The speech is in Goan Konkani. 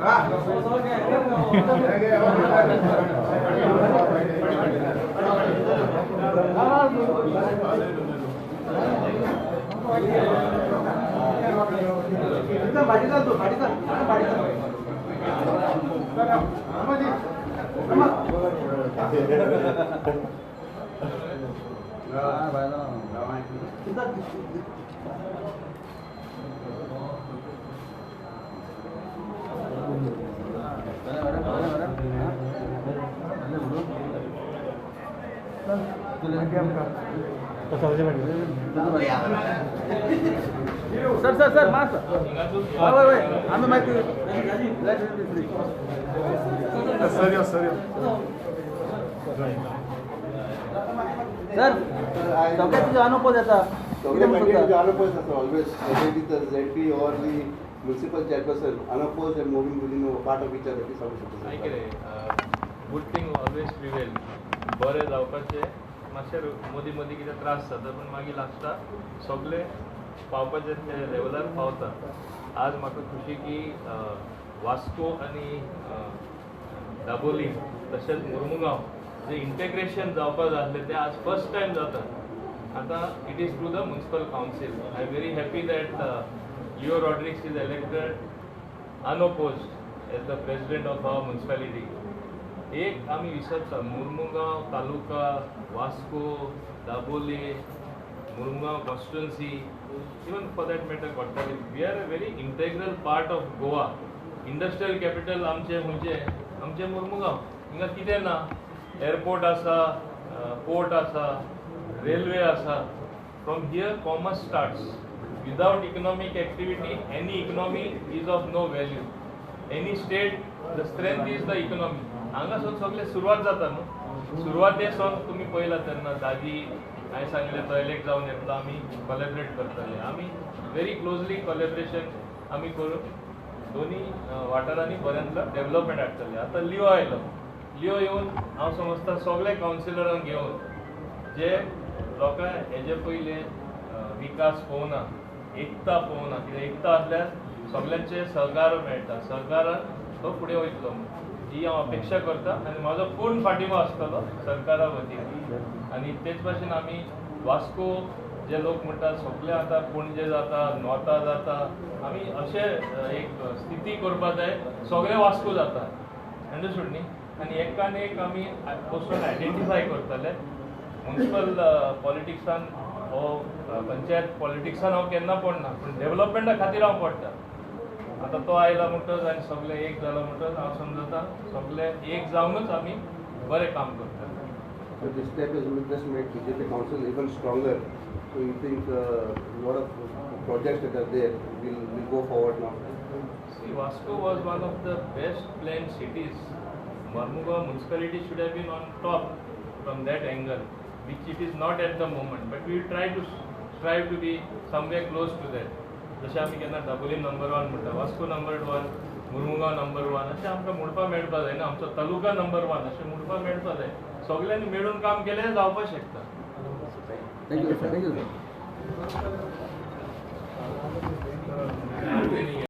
Sir sir sir mask आम्ही माहिती sir sir sir सगळ्यात तुझे अनोपोज येता. Unopposed आसा always, whether it is the ZP or the municipal chairperson, unopposed and moving within a part of each other, सांगू शकता. Good thing always prevail. बरें जावपाचें मातशें मदीं मदीं कितें त्रास जाता पूण मागीर लास्टाक सगळे पावपाचे ते लेवलार पावता. आज म्हाका खुशी की वास्को आनी दाबोली तशेंच मुर्मुगांव जे इंटेग्रेशन जावपाक जाय आसलें तें आज फर्स्ट टायम जाता. आतां it is through the municipal council. I am very happy that Leo Rodrigues is elected unopposed as the president of our municipality. एक आमी विसरता, Mormugao taluka, Vasco, Dabolim, Mormugao constituency, even for that matter Cortalim, we are a very integral part of Goa. Industrial capital आमचें खंयचें? आमचें मुर्मुगांव. हिंगा कितें ना, एअरपोर्ट आसा, पोर्ट आसा, रेल्वे आसा. From here commerce starts. Without economic activity any economy is of no value. Any state the strength is the economy. हांगासून सगळें सुरवात जाता न्हू. सुरवाते सावन तुमी पळयला तेन्ना दादी हांवें सांगलें तो इलेक्ट जावन येतलो, आमी कॉलेबरेट करतले. आमी व्हेरी क्लोजली कॉलेबरेशन आमी करून दोनी वाठारांनी बऱ्यांतलो डेवलपमेंट हाडटले. आतां लिओ आयलो, लिओ येवन हांव समजता सगळे कावन्सिलरांक घेवन जे लोकांक हेजे पयले विकास पळोवना, एकता पळोवना, कित्याक एकता आसल्यार सगल्यांचे सहकार मेळटा, सहकारान तो फुडें वयतलो ही हांव अपेक्षा करता आनी म्हाजो पूर्ण फाटिबो आसतलो सरकारा वतीन. आनी तेच भाशेन आमी वास्को जे लोक म्हणटात सगळे आतां पणजे जाता, नॉर्था जाता, आमी अशें एक स्थिती करपा जाय सगळे वास्को जाता. अंडरस्टूड न्ही? आनी एकान एक आमी वचून आयडेंटिफाय करतले. म्युनिसिपल पॉलिटिक्सान हो पंचायत पॉलिटिक्सान हांव केन्ना पडना, पूण डेवलपमेंटा खातीर हांव पडटा. आतां तो आयला म्हणटच आनी सगळे एक जाला म्हणटच हांव समजता सगळे एक जावनूच आमी बरें काम करतले. So this step has just made BJP council even stronger. So you think a lot of projects that are there will go forward now? See, Vasco was one of the best planned cities. Mormugao municipality should have been on top from that angle, which it is not at the moment. But we will try to strive to be somewhere close to that. जशें आमी केन्ना दाबोली नंबर 1 म्हणटा, वास्को नंबर 1, मुर्मुगांव नंबर 1 अशें आमकां म्हणपाक मेळपाक जाय न्हू. आमचो तालुका नंबर 1 अशें म्हणपाक मेळपाक जाय. सगल्यांनी मेळून काम केलें जावपाक शकता. Thank you sir. Thank you sir.